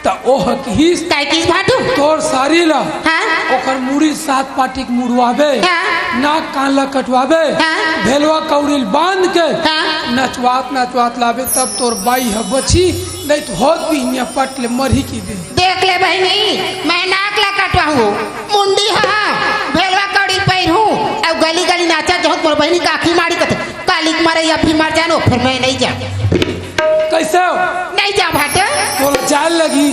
त ओह किहिस, काय किहिस भांटो? तोर सारी ल, हाँ? ओकर मुड़ी ल सात पाटी के मुड़वाबे, हाँ? नाक कान ल कटवाबे, हाँ? भेलवा कौड़ी ल बांध के, हाँ? नचवात नचवात लाबे, तब तोर बाई ह बचही, नइ त होत बिहनिया पट ले मरही कहि दे। देख ले बहिनी, मैं नाक ल कटवाहूं, मुंडी ह, भेलवा कौड़ी ल पहिरहूं, अउ गली गली नाचा जहूं त मोर बहिनी के आंखी माड़ी कथे, काली के मरई अभी मर जान, फेर मैं नइ जांव। कइसे हो? नइ जांव भांटो। तोला जाय ल लगही,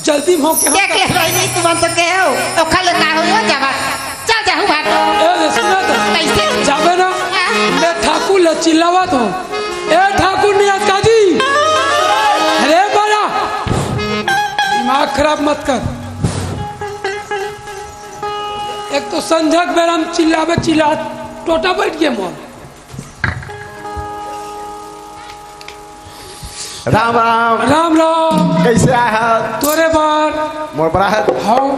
जल्दी म होके हम देख ले बहिनी, तुमन तो केहेव, ओखर ले का होही, जाबे। चल जाहूं भांटो। ए, ले सुन ना तो। कइसे? जाबे ना, हाँ। मैं ठाकुर ल चिल्लावत हंव। ए ठाकुर नियाज काजी। अरे बड़ा। दिमाग खराब मत कर। एक तो संझा के बेरा म चिल्लाबे चिल्लात, टोटा बइठ गे मोर। राम राम। राम राम। कइसे आय हस? तोरे बर। मोर बर आय हस? हव।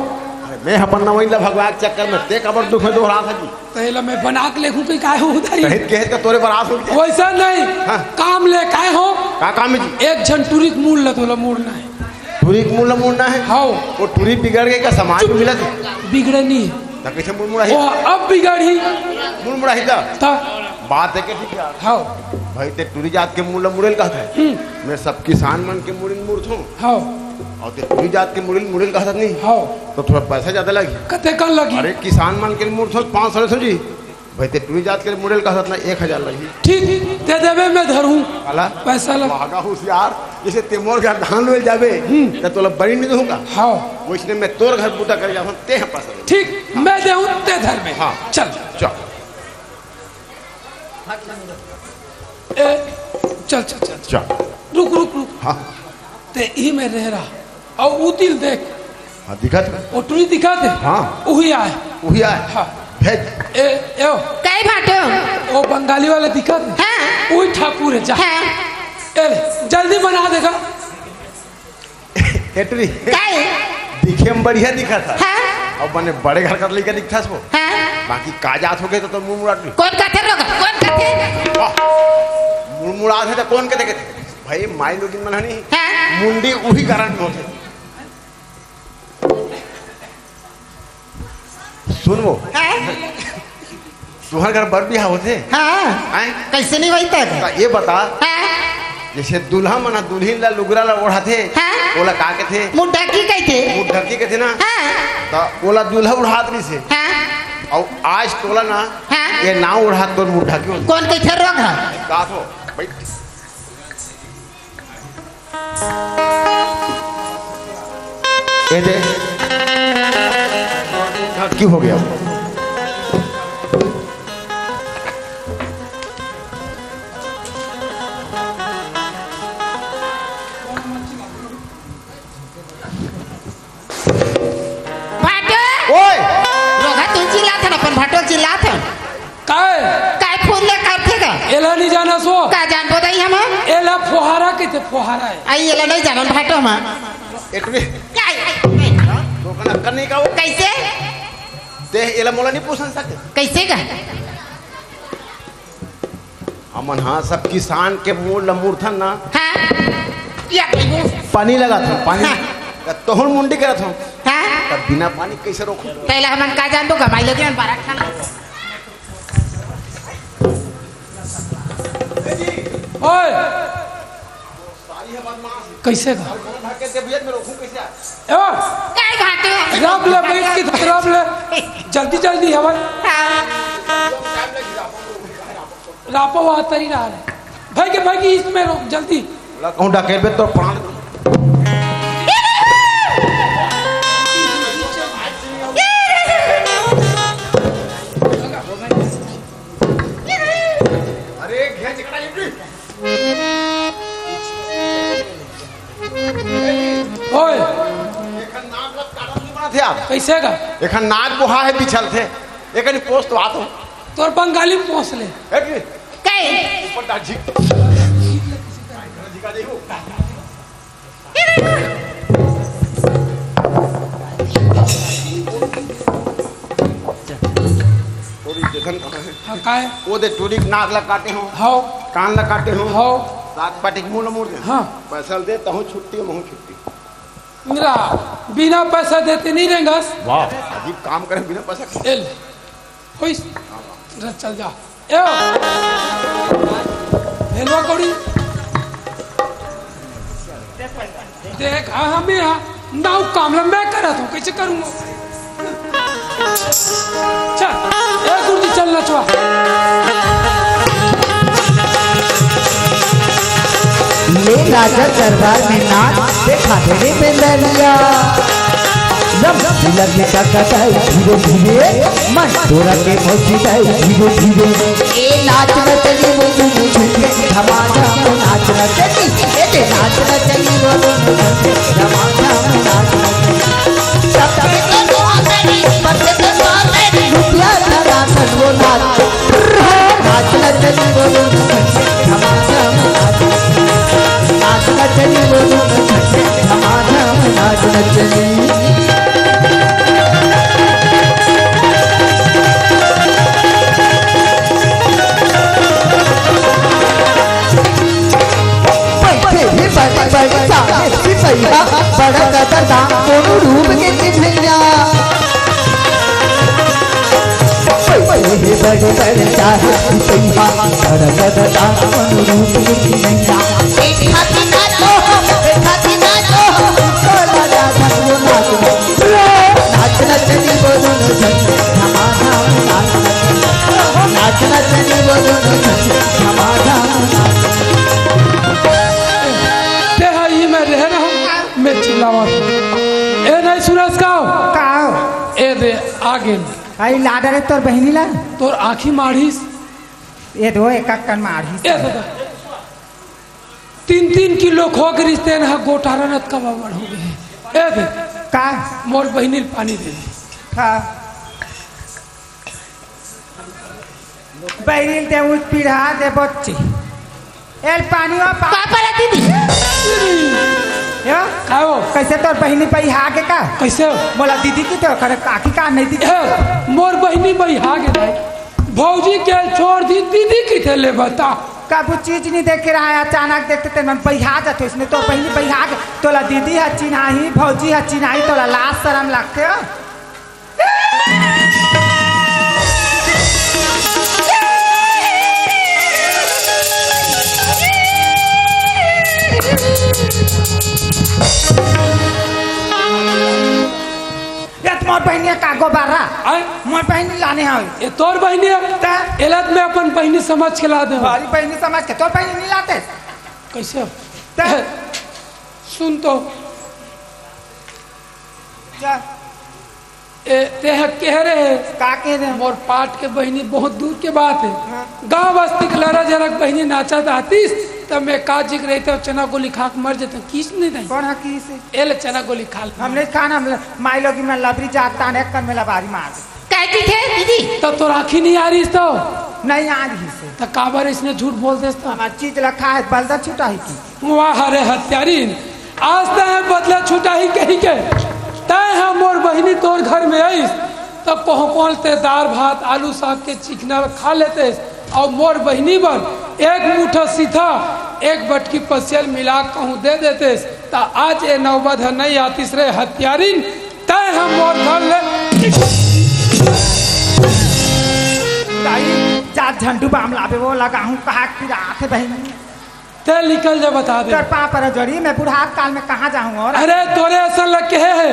अरे, मैं अपन नवइन ल भगवाय के चक्कर में तैं काबर दुख में दोहराथस जी? त एला मैं बना के लेहूं कहिके आय हंव उधारी। कहित कहित का तोरे बर आय हंव। वइसन नहीं। हाँ। काम लेके आय हंव। का काम हे जी? एक झन टूरी के मूड़ ल तोला मुड़ना हे। टूरी के मूड़ ल मुड़ना हे? हव। ओ टूरी बिगड़ गे का, समाज में मिलत हे? बिगड़े नहीं। त कइसे मुड़मुड़ाही? ओ, अब बिगड़ही। मुड़मुड़ाही त? त? बात हे के ठीक हे। हव। भाई, तैं टूरी जात के मूड़ ल मुड़े ल कहत हस। हम्म। मैं सब किसान मन के मुड़ी ल मुड़थंव। हव। अउ तैं टूरी जात के मुड़ी ल मुड़े ल कहत हस नहीं? हव। त थोड़ा पैसा जादा लगही। कतेकन लगही? अरे, किसान मन के मुड़थंव पाँच सौ ले सौ जी। भाई, तैं टूरी जात के मुड़े ल कहत हस ना, एक हजार लगही। ठीक, दे देबे, मैं धरहूं। काला? पैसा ल। महंगा होशियार, जइसे तैं मोर घर धान लुए ल जाबे, हम्म। त तोला बरी नइ देहूं का? हव। वइसने मैं तोर घर बूता करे जाथंव, तैं ह पैसा दे। ठीक, मैं देहूं, तैं धरबे। हाँ। चल। चल। ए, चल, चल, चल। चल। रुक, रुक, रुक। हाँ। तैं इही में रह रहा। अउ ओ तिल देख। हाँ, दिखत हे। ओ टूरी दिखत हे? हाँ। उही आय। उही आय। हाँ। भेज। ए, ए ओ। काय भांटो? ओ बंगाली वाला दिखत हे? हाँ। उही ठाकुर हे, जा। हाँ। ए ले, जल्दी बना देगा। ए टूरी। काय? दिखे में बढ़िया दिखत हे। हाँ। अउ बने बड़े घर का लइका दिखथस वो। हाँ। बाकी का जात होगे त, त मुड़मुड़ात नहीं। कोन कथे रोगहा? कोन कथे? वाह। मुड़मुड़ात हे त कोन कथे कथे? भाई, माईलोगिन मन ह नहीं। हाँ। मुंडी उही कारण में होथे। सुन वो। हाँ। तुंहर घर बर बिहाव होथे? हाँ। आय? कइसे नइ होही त? त ए बता, हाँ। जइसे दूल्हा मन ह दुल्हिन ला लुगरा ला ओढ़ाथे, हाँ। ओला का कथे? मुंह ढकी कहिथे। मुंह ढकी कथे ना? हाँ। त ओला दूल्हा ओढ़ात रहिसे। हाँ। अउ आज तोला ना, हाँ। ए नाऊ ओढ़ात तोर मुंह ढकी होथे। कोन कहिथे रोगहा? का थो? बइठ। ए दे। हाँ, क्यों हो गया? भाटो! ओए! रोगहा तुम चिल्लात हन, अपन भाटो चिल्लात हन। काय? काय फूल ले करथे का? एला नहीं जाना सो? का जानबो दई हम? एला फोहारा कहिथे, फोहारा हे। आई एला नहीं जानन भाटो हम। एटवे। काय? तो कना कन्ने का हो? कइसे? देख, एला मोला नहीं पूछ सकते। कइसे का? हमन हाँ सब किसान के मूल ल मुड़थन ना। हाँ। या कहिबो। पानी लगाथन, पानी। हाँ। त तोहन मुंडी करत हन। हाँ। त बिना पानी कइसे रोकहू? पहले हमन का जानबो, कमाई लगे बारह खाना। ओए। कइसे का? ए, ओ! काय खाते हो? राप ले, बैठ के राप ले। जल्दी, जल्दी, हवा। हाँ। रापो वहाँ तरी रहा है। भाई के, भाई की इसमें रोक, जल्दी। ला कहूँ डकेबे तो प्राण। अरे, घेंच करा ये भी। ओए। एखन नाक ला काटत नहीं बनत हे यार। कइसे का? एखन नाक बोहा हे, बिछल थे। एकनी पोंछ तो आत हो। तोर बंगाली पोंछ ले। ए, की? कई? ऊपर डाल झिक। झिका दे हो। टूरी जइसन कहाँ हे? हाँ, का हे? वो दे टूरी के नाक ला काटे हो। हाँ। कान ला काटे हो। हाँ। सात पाटी के मुंह ला मुड़ दे। हाँ। पैसा दे, तहूँ छुट्टी, महूँ छुट्टी। मेरा बिना पैसा देते नहीं रहेंगस। वाह, अजीब काम करे बिना पैसा के। एल, होइस, रच चल जा। ए, भेलवा कौड़ी। देख, हाँ, हमें हाँ, नाऊ काम ला मैं करत हूँ, कइसे करूँगा? चल, ए गुरुजी, चल नचवा। ले राजा दरबार में नाच, देखा दे रे बेंदरिया। रम लगे का कटाई धीरे धीरे, मन तोरा के मौसी जाए धीरे धीरे। ए नाच नचनी वो दुनु झुके, धमाधम नाच नचनी। ए दे नाच नचनी वो दुनु झुके, धमाधम नाच नचनी। सबके तो दुआ करी, सबके तो दुआ करी। रुपया धरा कर वो नाच। नाच नचनी वो दुनु झुके, धमाधम नाच नचनी। नाच नचनी वो दुनु झुके, धमाधम नाच नचनी। बैठे हे बड़े बड़े साहेब सिपहिया, बड़ा कदरदान कोनो रूप के चिन्हैया। बैठे हे बड़े बड़े साहेब सिपहिया, बड़ा कदरदान कोनो रूप के चिन्हैया। एक हाथी नाचो, एक हाथी नाचो, कोला राधा को नाचो। नाच नचनी बोलो न झंझ, धमाधम नाच नचनी। नाच नचनी बोलो न झंझ, धमाधम नाच। ते हा ई मैं रह रहा हूँ, मैं चिल्लावा था। ए नहीं सुनस का हो? का हो? ए दे, आ गेन। आई लाडर हे तोर बहिनी ला? तोर आँखी माढ़िस। ए दो एक अक्कन माढ़िस। ए दादा। तीन तीन किलो खो के रिश्ते न हा गोटारा नत का बाबड़ हो गए। ए दे। का? मोर बहिनी ल पानी दे दे। हाँ। बहिनी ल दे उच पीढ़ा दे बच्ची। एल पानी वा पा- पापा रे दीदी। यो? का हो? कइसे तोर बहिनी पइहा के का? कइसे हो? मोला दीदी की तो करे काकी का नहीं दीदी। ए, मोर बहिनी पइहा के नहीं। भौजी के छोड़ दी, दीदी किथे ले बता। कभू चीज नहीं देखे रहा है, अचानक देखते ते मन पहिया जाते, इसने तोर बहिनी पहिया के, तोला दीदी ह चिन्हाही, भौजी ह चिन्हाही, तोला लाज शरम लगथे हो? ये तो मोर बहिनी का गोबारा। आय? मोर बहिनी लाने हवे। ये तोर बहिनी हे? त? एला त मैं अपन बहिनी समझ के ला दे। भारी बहिनी समझ के तोर बहिनी नहीं लाते। कइसे? त? सुन तो। जा। ए, ते ह कह रहे। का कह रहे? मोर पाट के बहिनी बहुत दूर के बात हे। हाँ। गांव बस्ती के लरा जरा के बहिनी नाचत आतिस, त मैं का जिक रहितेंव चना गोली खा के मर जतेंव, किस नहीं दे। कौन हा किस? एले चना गोली खा ले। हम नहीं खाना, हम माई लोग में लबरी जात ताने, एक कन में लबारी मार दे। कह दी थे दीदी। त तोर आँखी नहीं आ रहिस तो? नहीं आ रहिस। त काबर इसने झूठ बोल देस त? हमार चीज ला खाए, बलदा छुटा है की? वाह रे हत्यारिन, आज तैं बदला छुटाही कहिके, तैं ह मोर बहिनी तोर घर में आइस, त कोहकोल ते दार भात, आलू साग के चिकना खा लेतेस, अउ मोर बहिनी बर एक मुठा सीथा, एक बटकी पसियल मिला कहूँ दे देतेस, त आज ए नौबत ह नइ आतिस रे हत्यारिन। तैं ह मोर घर ले दाई, जा झंडू बाम लाबे, वो लगाहूँ, कहा कि रात है बहिनी। तैं निकल जा, बता दे। तोर पाँव पर जोड़ी, मैं बुढ़ात काल में कहाँ जाहूँ और? अरे तोरे असन ल कहे हे,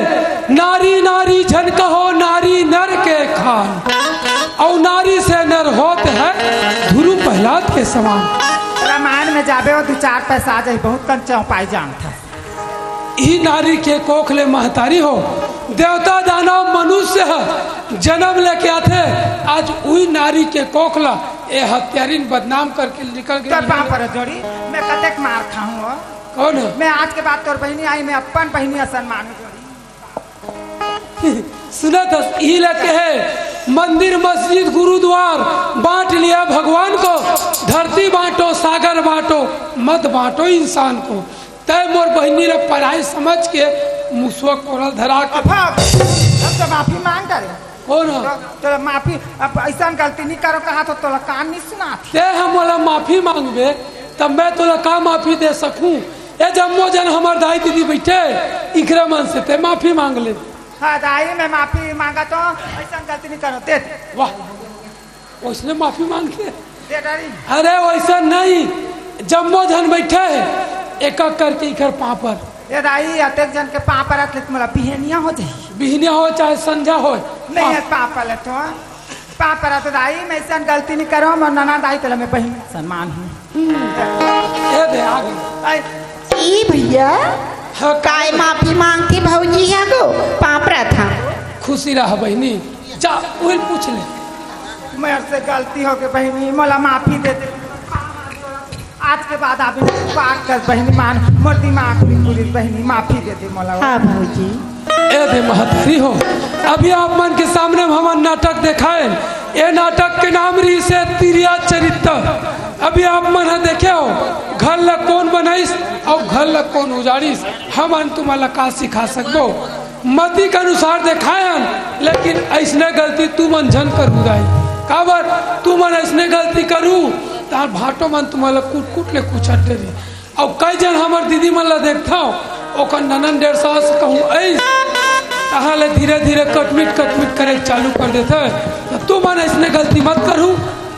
नारी नारी झन कहो, नारी नर के खान, अउ नारी से नर होत है धुरु प्रहलाद के समान। रामायण में जाबे, वो दू चार पैसा आ जाही, बहुत कन चौपाई जानत है। ई नारी के कोख ले महतारी हो, देवता दानव मनुष्य ह जनम लेके आथे। आज उही नारी के कोख ला ए हत्यारिन बदनाम करके निकल गे। तोर पाँव पर जोड़ी, मैं कतेक मार खाहूँ हो? कौन है? मैं आज के बाद तोर बहिनी आही, मैं अपन बहिनी असन मानू जोड़ी। सुनत हस, इही ला कहे, मंदिर मस्जिद गुरुद्वार बांट लिया भगवान को, धरती बांटो सागर बांटो, मत बांटो इंसान को। तैं मोर बहिनी ला पराई समझ के मुसवा कोरल धरा के अब हम तो माफी मांग डारे। कौन है? तो, तो माफी, अब ऐसा गलती नहीं करो, कहा तो तोला कान नहीं सुना। तैं ह मोला माफी मांगबे, तब मैं तोला का माफी दे सकूं? ए जम्मो जन हमर दाई दीदी बैठे, इकरा मन से तैं माफी मांग ले। हाँ दाई, मैं माफी मांगा तो ऐसा गलती नहीं करो, दे दे। वाह, ओइसने माफी मांग ले। दे डारी। अरे वैसा नहीं, जम्मो जन बैठे हे, एक एक करके इकर पाँव पर। ए दाई, अतेक जन के पाँव पर अतले मोला बिहनिया हो जाही। बिहनिया हो चाहे संझा हो। नहीं है पाँव पर ले तो। पाँव पर तो दाई, मैं ऐसा गलती नहीं करो, मोर नना दाई तोला मैं बहिनी सम्मान हूँ। ए दे आगे। ऐ, ई भैया, हाँ, काय माफी मांगती भौजी है गो? पाँव परत हा। खुशी रह बहिनी, जा उहिल पूछ ले। मेरे से गलती हो गई बहिनी, मोला माफी दे दे। आज के बाद आप बात कर बहिनी, मान मोर दिमाग में पूरी बहिनी, माफी दे दे मोला। हाँ भौजी। ए दे महतारी हो, अभी आप मन के सामने में हमन नाटक देखाएन। ए नाटक के नाम रहिसे तिरिया चरित्र। अभी आप मन ह देखे हो, घर ला कौन बनाइस अउ घर ला कौन उजाड़िस। हमन तुमन ला का सिखा सकबो? मती के अनुसार देखाएन, लेकिन ऐसने गलती तुमन झन करहू दाई। काबर तुमन ऐसने गलती करहू, तार भाटो मन तुमन ला कूट कूट ले कुचट डरी। अउ कई जन हमर दीदी मन ला देखथव, ओकर ननन डेढ़ सास कहूँ अइस, तहाँ ले धीरे धीरे कटमिट कटमिट करे चालू कर देथे। त तुमन ऐसने गलती मत करहू,